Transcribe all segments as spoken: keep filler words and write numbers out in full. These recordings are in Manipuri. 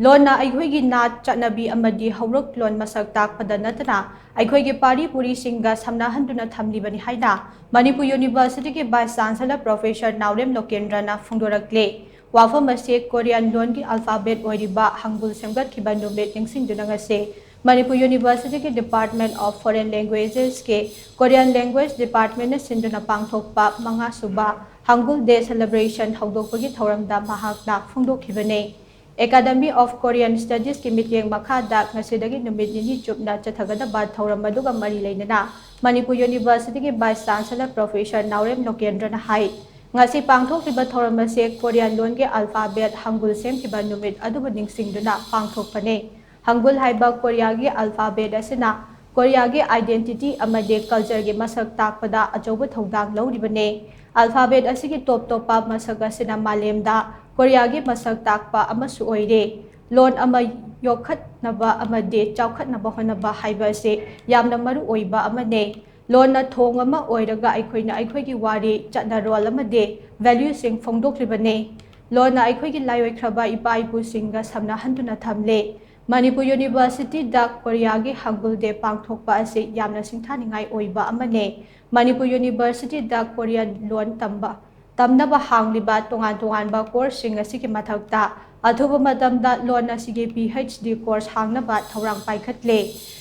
ꯂꯣꯟꯅ ꯑꯩꯈꯣꯏꯒꯤ ꯅꯥꯠ, ꯆꯠꯅꯕꯤ ꯑꯃꯗꯤ ꯍꯧꯔꯛꯂꯣꯟ ꯃꯁꯛ ꯇꯥꯛꯄꯗ ꯅꯠꯇꯅ ꯑꯩꯈꯣꯏꯒꯤ ꯄꯥꯔꯤ ꯄꯨꯔꯤꯁꯤꯡꯒ ꯁꯝꯅꯍꯟꯗꯨꯅ ꯊꯝꯂꯤꯕꯅꯤ ꯍꯥꯏꯅ ꯃꯅꯤꯄꯨꯔ ꯌꯨꯅꯤꯚꯔꯁꯤꯇꯤꯒꯤ Vice Chancellor Professor ꯅꯥꯎꯔꯦꯝ ꯂꯣꯀꯦꯟꯗ꯭ꯔꯅ ꯐꯣꯡꯗꯣꯔꯛꯂꯦ꯫ ꯋꯥꯐꯝ ꯑꯁꯤ ꯀꯣꯔꯤꯌꯥꯟ ꯂꯣꯟꯒꯤ alphabet ꯑꯣꯏꯔꯤꯕ ꯍꯪꯒꯨꯜ ꯁꯦꯝꯒꯠꯈꯤꯕ ꯅꯨꯃꯤꯠ ꯅꯤꯡꯁꯤꯡꯗꯨꯅ ꯉꯁꯤ ꯃꯅꯤꯄꯨꯔ ꯌꯨꯅꯤꯚꯔꯁꯤꯇꯤꯒꯤ Department of Foreign Languagesꯀꯤ Korean Language Departmentꯅ ꯁꯤꯟꯗꯨꯅ ꯄꯥꯡꯊꯣꯛꯄ ꯃꯉꯥꯁꯨꯕ ꯍꯪꯒꯨꯜ Day Celebration ꯍꯧꯗꯣꯛꯄꯒꯤ ꯊꯧꯔꯝꯗ ꯃꯍꯥꯛꯅ ꯐꯣꯡꯗꯣꯛꯈꯤꯕꯅꯤ꯫ Academy of Korean Studiesꯀꯤ ꯃꯤꯠꯌꯦꯡ ꯃꯈꯥꯗ ꯉꯁꯤꯗꯒꯤ ꯅꯨꯃꯤꯠ ꯅꯤꯅꯤ ꯆꯨꯞꯅ ꯆꯠꯊꯒꯗꯕ ꯊꯧꯔꯝ ꯑꯗꯨꯒ ꯃꯔꯤ ꯂꯩꯅꯅ ꯃꯅꯤꯄꯨꯔ ꯌꯨꯅꯤꯚꯔꯁꯤꯇꯤꯒꯤ Vice Chancellor Professor ꯅꯥꯎꯔꯦꯝ ꯂꯣꯀꯦꯟꯗ꯭ꯔꯅ ꯍꯥꯏ, ꯉꯁꯤ ꯄꯥꯡꯊꯣꯛꯂꯤꯕ ꯊꯧꯔꯝ ꯑꯁꯤ ꯀꯣꯔꯤꯌꯥꯟ ꯂꯣꯟꯒꯤ alphabet ꯍꯪꯒꯨꯜ ꯁꯦꯝꯈꯤꯕ ꯅꯨꯃꯤꯠ ꯑꯗꯨꯕꯨ ꯅꯤꯡꯁꯤꯡꯗꯨꯅ ꯄꯥꯡꯊꯣꯛꯄꯅꯤ꯫ ꯍꯪꯒꯨꯜ ꯍꯥꯏꯕ ꯀꯣꯔꯤꯌꯥꯒꯤ alphabet ꯑꯁꯤꯅ ꯀꯣꯔꯤꯌꯥꯒꯤ identity ꯑꯃꯗꯤ cultureꯒꯤ ꯃꯁꯛ ꯇꯥꯛꯄꯗ ꯑꯆꯧꯕ ꯊꯧꯗꯥꯡ ꯂꯧꯔꯤꯕꯅꯤ꯫ Alphabet ꯑꯁꯤꯒꯤ ꯇꯣꯞ ꯇꯣꯞꯄ ꯃꯁꯛ ꯑꯁꯤꯅ ꯃꯥꯂꯦꯝꯗ ꯀꯣꯔꯤꯌꯥꯒꯤ ꯃꯁꯛ ꯇꯥꯛꯄ ꯑꯃꯁꯨ ꯑꯣꯏꯔꯦ꯫ ꯂꯣꯟ ꯑꯃ ꯌꯣꯛꯈꯠꯅꯕ ꯑꯃꯗꯤ ꯆꯥꯎꯈꯠꯅꯕ ꯍꯣꯠꯅꯕ ꯍꯥꯏꯕ ꯑꯁꯤ ꯌꯥꯝꯅ ꯃꯔꯨ ꯑꯣꯏꯕ ꯑꯃꯅꯤ꯫ ꯂꯣꯟꯅ ꯊꯣꯡ ꯑꯃ ꯑꯣꯏꯔꯒ ꯑꯩꯈꯣꯏꯅ ꯑꯩꯈꯣꯏꯒꯤ ꯋꯥꯔꯤ, ꯆꯠꯅꯔꯣꯜ ꯑꯃꯗꯤ valueꯁꯤꯡ ꯐꯣꯡꯗꯣꯛꯂꯤꯕꯅꯤ꯫ ꯂꯣꯟꯅ ꯑꯩꯈꯣꯏꯒꯤ ꯂꯥꯏꯑꯣꯏꯈ꯭ꯔꯕ ꯏꯄꯥ ꯏꯄꯨꯁꯤꯡꯒ ꯁꯝꯅꯍꯟꯗꯨꯅ ꯊꯝꯂꯦ꯫ ꯃꯅꯤꯄꯨꯔ ꯌꯨꯅꯤꯚꯔꯁꯤꯇꯤꯗ ꯀꯣꯔꯤꯌꯥꯒꯤ ꯍꯪꯒꯨꯜ ꯗꯦ ꯄꯥꯡꯊꯣꯛꯄ ꯑꯁꯤ ꯌꯥꯝꯅ ꯁꯤꯡꯊꯥꯅꯤꯡꯉꯥꯏ ꯑꯣꯏꯕ ꯑꯃꯅꯤ꯫ ꯃꯅꯤꯄꯨꯔ ꯌꯨꯅꯤꯚꯔꯁꯤꯇꯤꯗ ꯀꯣꯔꯤꯌꯟ ꯂꯣꯟ ꯇꯝꯕ, ꯇꯝꯅꯕ ꯍꯥꯡꯂꯤꯕ ꯇꯣꯉꯥꯟ ꯇꯣꯉꯥꯟꯕ courseꯁꯤꯡ ꯑꯁꯤꯒꯤ ꯃꯊꯛꯇ ꯑꯊꯨꯕ ꯃꯇꯝꯗ ꯂꯣꯟ ꯑꯁꯤꯒꯤ PhD course ꯍꯥꯡꯅꯕ ꯊꯧꯔꯥꯡ ꯄꯥꯏꯈꯠꯂꯦ꯫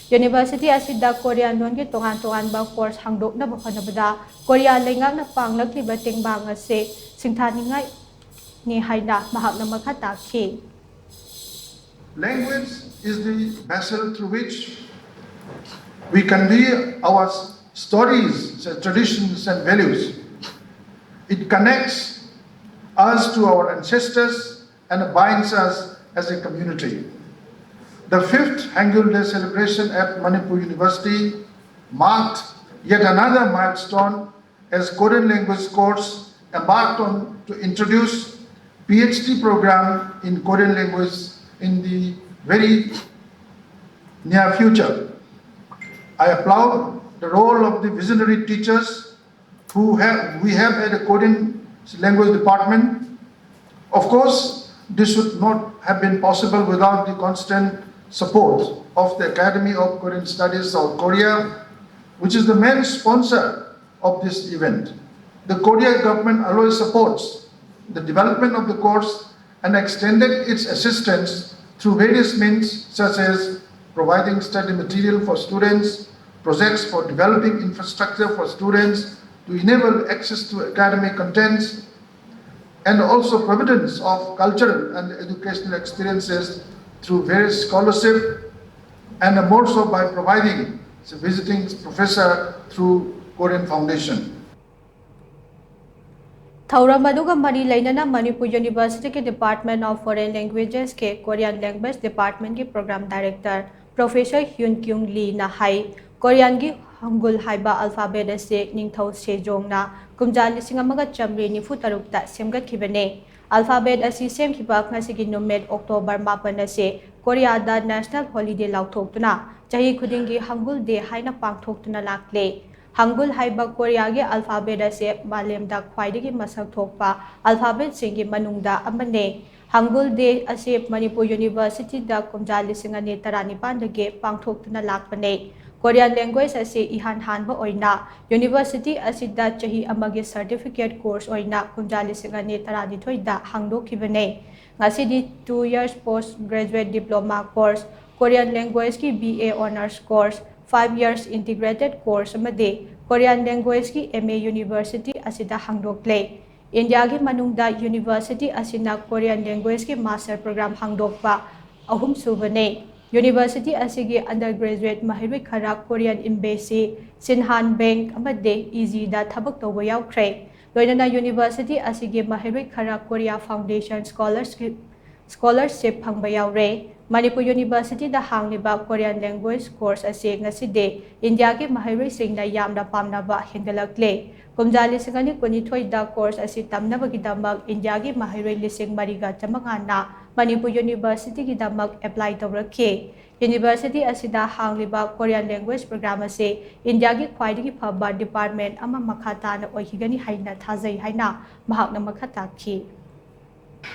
ꯌꯨꯅꯤꯚꯔꯁꯤꯇꯤ ꯑꯁꯤꯗ ꯀꯣꯔꯤꯌꯥꯟ ꯂꯣꯟꯒꯤ ꯇꯣꯉꯥꯟ ꯇꯣꯉꯥꯟꯕ course ꯍꯥꯡꯗꯣꯛꯅꯕ ꯍꯣꯠꯅꯕꯗ ꯀꯣꯔꯤꯌꯥ ꯂꯩꯉꯥꯛꯅ ꯄꯥꯡꯂꯛꯂꯤꯕ ꯇꯦꯡꯕꯥꯡ ꯑꯁꯤ ꯁꯤꯡꯊꯥꯅꯤꯡꯉꯥꯏꯅꯤ ꯍꯥꯏꯅ ꯃꯍꯥꯛꯅ ꯃꯈꯥ ꯇꯥꯈꯤ꯫ Language is the vessel through which we convey our stories, traditions, and values. It connects us to our ancestors and binds us as a community. The fifth Hangul Day celebration at Manipur University marked yet another milestone as Korean language course embarked on to introduce PhD program in Korean language in the very near future. I applaud the role of the visionary teachers who have, we have at the Korean language department. Of course, This would not have been possible without the constant support of the Academy of Korean Studies South Korea, which is the main sponsor of this event. The Korea government always supports the development of the course and extended its assistance through various means such as providing study material for students, projects for developing infrastructure for students to enable access to academic contents, and also providence of cultural and educational experiences through various scholarship, and more so by providing visiting professor through Korean Foundation. ꯊꯧꯔꯝ ꯑꯗꯨꯒ ꯃꯔꯤ ꯂꯩꯅꯅ ꯃꯅꯤꯄꯨꯔ ꯌꯨꯅꯤꯚꯔꯁꯤꯇꯤꯒꯤ Department of Foreign Languages ꯀꯤ Korean Language Department ꯀꯤ Program Director Professor Hyun Kyung Lee ꯅ ꯍꯥꯏ, ꯀꯣꯔꯤꯌꯥꯟꯒꯤ ꯍꯪꯒꯨꯜ ꯍꯥꯏꯕ alphabet ꯑꯁꯤ ꯅꯤꯡꯊꯧ ꯁꯦꯖꯣꯡꯅ ꯀꯨꯝꯖꯥ ꯂꯤꯁꯤꯡ ꯑꯃꯒ ꯆꯥꯃꯔꯤ ꯅꯤꯐꯨ ꯇꯔꯨꯛꯇ ꯁꯦꯝꯒꯠꯈꯤꯕꯅꯤ꯫ Alphabet ꯑꯁꯤ ꯁꯦꯝꯈꯤꯕ ꯉꯁꯤꯒꯤ ꯅꯨꯃꯤꯠ October ꯃꯥꯄꯟ ꯑꯁꯤ ꯀꯣꯔꯤꯌꯥꯗ national holiday ꯂꯥꯎꯊꯣꯛꯇꯨꯅ ꯆꯍꯤ ꯈꯨꯗꯤꯡꯒꯤ ꯍꯪꯒꯨꯜ Day ꯍꯥꯏꯅ ꯄꯥꯡꯊꯣꯛꯇꯨꯅ ꯂꯥꯛꯂꯤ꯫ ꯍꯪꯒꯨꯜ ꯍꯥꯏꯕ ꯀꯣꯔꯤꯌꯥꯒꯤ alphabet ꯑꯁꯤ ꯃꯥꯂꯦꯝꯗ ꯈ꯭ꯋꯥꯏꯗꯒꯤ ꯃꯁꯛ ꯊꯣꯛꯄ alphabet ꯁꯤꯡꯒꯤ ꯃꯅꯨꯡꯗ ꯑꯃꯅꯤ꯫ ꯍꯪꯒꯨꯜ Day ꯑꯁꯤ ꯃꯅꯤꯄꯨꯔ ꯌꯨꯅꯤꯚꯔꯁꯤꯇꯤꯗ ꯀꯨꯝꯖꯥ ꯂꯤꯁꯤꯡ ꯑꯅꯤ ꯇꯔꯥꯅꯤꯄꯥꯟꯗꯒꯤ ꯄꯥꯡꯊꯣꯛꯇꯨꯅ ꯂꯥꯛꯄꯅꯤ꯫ Korean language ꯑꯁꯤ ꯏꯍꯥꯟ ꯍꯥꯟꯕ ꯑꯣꯏꯅ ꯌꯨꯅꯤꯚꯔꯁꯤꯇꯤ ꯑꯁꯤꯗ ꯆꯍꯤ ꯑꯃꯒꯤ certificate course ꯑꯣꯏꯅ ꯀꯨꯝꯖꯥ ꯂꯤꯁꯤꯡ ꯑꯅꯤ ꯇꯔꯥꯅꯤꯊꯣꯏꯗ ꯍꯥꯡꯗꯣꯛꯈꯤꯕꯅꯤ꯫ ꯉꯁꯤꯗꯤ two years post graduate diploma course, Korean language ꯀꯤ B A honours course, five years integrated course ꯑꯃꯗꯤ Korean language ꯀꯤ M A university ꯑꯁꯤꯗ ꯍꯥꯡꯗꯣꯛꯂꯦ꯫ ꯏꯟꯗꯤꯌꯥꯒꯤ ꯃꯅꯨꯡꯗ ꯌꯨꯅꯤꯚꯔꯁꯤꯇꯤ ꯑꯁꯤꯅ Korean language ꯀꯤ master program ꯍꯥꯡꯗꯣꯛꯄ ꯑꯍꯨꯝꯁꯨꯕꯅꯤ꯫ University ꯑꯁꯤꯒꯤ undergraduate ꯃꯍꯩꯔꯣꯏ ꯈꯔ Korean embassy, Shinhan Bank ꯑꯃꯗꯤ E G ꯗ ꯊꯕꯛ ꯇꯧꯕ ꯌꯥꯎꯈ꯭ꯔꯦ꯫ ꯂꯣꯏꯅꯅ university ꯑꯁꯤꯒꯤ ꯃꯍꯩꯔꯣꯏ ꯈꯔ Korea Foundation scholarship, scholarship ꯐꯪꯕ ꯌꯥꯎꯔꯦ꯫ ꯃꯅꯤꯄꯨꯔ ꯌꯨꯅꯤꯚꯔꯁꯤꯇꯤꯗ ꯍꯥꯡꯂꯤꯕ Korean language course ꯑꯁꯤ ꯉꯁꯤꯗꯤ ꯏꯟꯗꯤꯌꯥꯒꯤ ꯃꯍꯩꯔꯣꯏꯁꯤꯡꯅ ꯌꯥꯝꯅ ꯄꯥꯝꯅꯕ ꯍꯦꯟꯒꯠꯂꯛꯂꯦ꯫ ꯀꯨꯝꯖꯥ ꯂꯤꯁꯤꯡ ꯑꯅꯤ ꯀꯨꯟꯅꯤꯊꯣꯏꯗ course ꯑꯁꯤ ꯇꯝꯅꯕꯒꯤꯗꯃꯛ ꯏꯟꯗꯤꯌꯥꯒꯤ ꯃꯍꯩꯔꯣꯏ ꯂꯤꯁꯤꯡ ꯃꯔꯤꯒ ꯆꯥꯃꯉꯥꯅ ꯃꯅꯤꯄꯨꯔ ꯌꯨꯅꯤꯚꯔꯁꯤꯇꯤꯒꯤꯗꯃꯛ apply ꯇꯧꯔꯛꯈꯤ꯫ University ꯑꯁꯤꯗ ꯍꯥꯡꯂꯤꯕ Korean language program ꯑꯁꯤ ꯏꯟꯗꯤꯌꯥꯒꯤ ꯈ꯭ꯋꯥꯏꯗꯒꯤ ꯐꯕ department ꯑꯃ ꯃꯈꯥ ꯇꯥꯅ ꯑꯣꯏꯈꯤꯒꯅꯤ ꯍꯥꯏꯅ ꯊꯥꯖꯩ ꯍꯥꯏꯅ ꯃꯍꯥꯛꯅ ꯃꯈꯥ ꯇꯥꯈꯤ꯫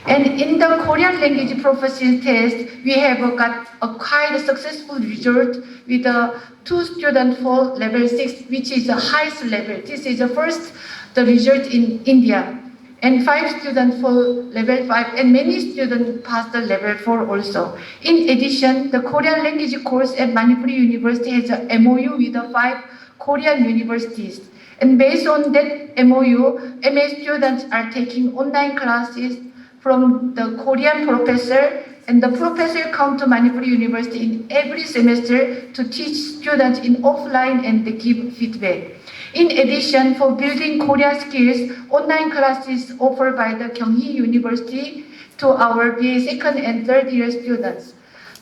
And in the Korean language proficiency test, we have got a quite a successful result with a two student for level six, which is the highest level. This is the first the result in India. And five students for level five, and many students passed the level four also. In addition, the Korean language course at Manipuri University has a M O U with the five Korean universities. And based on that M O U, M A students are taking online classes from the Korean professor, and the professor come to Manipuri University in every semester to teach students in offline and they give feedback. In addition, for building Korean skills, online classes offered by the Kyunghee University to our B A second and third year students.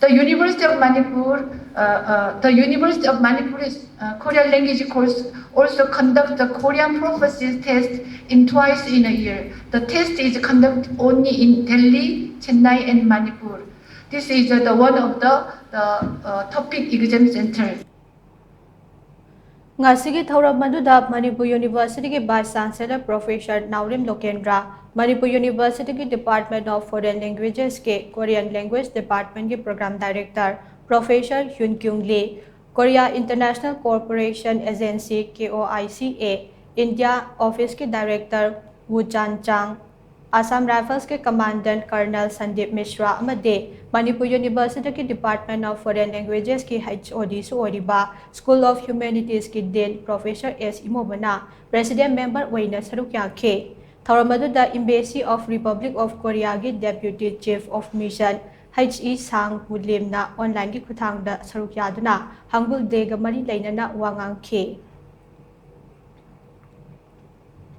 The University of Manipur, uh, uh, the University of Manipur's uh, Korean language course also conduct the Korean proficiency test in twice in a year. The test is conducted only in Delhi, Chennai, and Manipur. This is uh, the one of the, the uh, topic exam center. ꯉꯁꯤꯒꯤ ꯊꯧꯔꯝ ꯑꯗꯨꯗ ꯃꯅꯤꯄꯨꯔ ꯌꯨꯅꯤꯚꯔꯁꯤꯇꯤꯒꯤ vice chancellor professor Naorem Lokendra, Manipur ꯌꯨꯅꯤꯚꯔꯁꯤꯇꯤꯒꯤ ꯗꯤꯄꯥꯔꯠꯃꯦꯟ ꯑꯣꯐ ꯐꯣꯔꯦꯟ ꯂꯦꯡꯒ꯭ꯋꯦꯖꯦꯁꯀꯤ ꯀꯣꯔꯤꯌꯟ ꯂꯦꯡꯒ꯭ꯋꯦꯖ ꯗꯤꯄꯥꯔꯠꯃꯦꯟꯒꯤ program director professor Hyun Kyung Lee, Korea international cooperation agency, K O I ꯁꯤ ꯑꯦ, ꯏꯟꯗꯤꯌꯥ ꯑꯣꯐꯤꯁꯀꯤ ꯗꯥꯏꯔꯦꯛꯇꯔ ꯋꯨ ꯆꯥꯟ ꯆꯥꯡ, ꯑꯁꯥꯝ ꯔꯥꯏꯐꯜꯁꯀꯤ ꯀꯃꯥꯟꯗꯦꯟꯠ ꯀꯔꯅꯦꯜ ꯁꯟꯗꯤꯞ ꯃꯤꯁ꯭ꯔꯥ ꯑꯃꯗꯤ ꯃꯅꯤꯄꯨꯔ ꯌꯨꯅꯤꯚꯔꯁꯤꯇꯤꯒꯤ ꯗꯤꯄꯥꯔꯠꯃꯦꯟ ꯑꯣꯐ ꯐꯣꯔꯦꯟ ꯂꯦꯡꯒ꯭ꯋꯦꯖꯦꯁꯀꯤ ꯍꯩꯆ ꯑꯣ ꯗꯤꯁꯨ ꯑꯣꯏꯔꯤꯕ ꯁ꯭ꯀꯨꯜ ꯑꯣꯐ ꯍ꯭ꯌꯨꯃꯦꯅꯤꯇꯤꯁꯀꯤ ꯗꯤꯟ ꯄ꯭ꯔꯣꯐꯦꯁꯔ ꯑꯦꯁ ꯏꯃꯣꯕꯅ ꯄ꯭ꯔꯦꯁꯤꯗꯦꯟꯠ ꯃꯦꯝꯕꯔ ꯑꯣꯏꯅ ꯁꯔꯨꯛ ꯌꯥꯈꯤ꯫ ꯊꯧꯔꯝ ꯑꯗꯨꯗ Embassy of Republic of Koreaꯒꯤ deputy chief of mission H E Sang ꯋꯨꯂꯤꯝꯅ ꯑꯣꯟꯂꯥꯏꯟꯒꯤ ꯈꯨꯠꯊꯥꯡꯗ ꯁꯔꯨꯛ ꯌꯥꯗꯨꯅ ꯍꯥꯡꯕꯨꯜ ꯗꯦꯒ ꯃꯔꯤ ꯂꯩꯅꯅ ꯋꯥ ꯉꯥꯡꯈꯤ꯫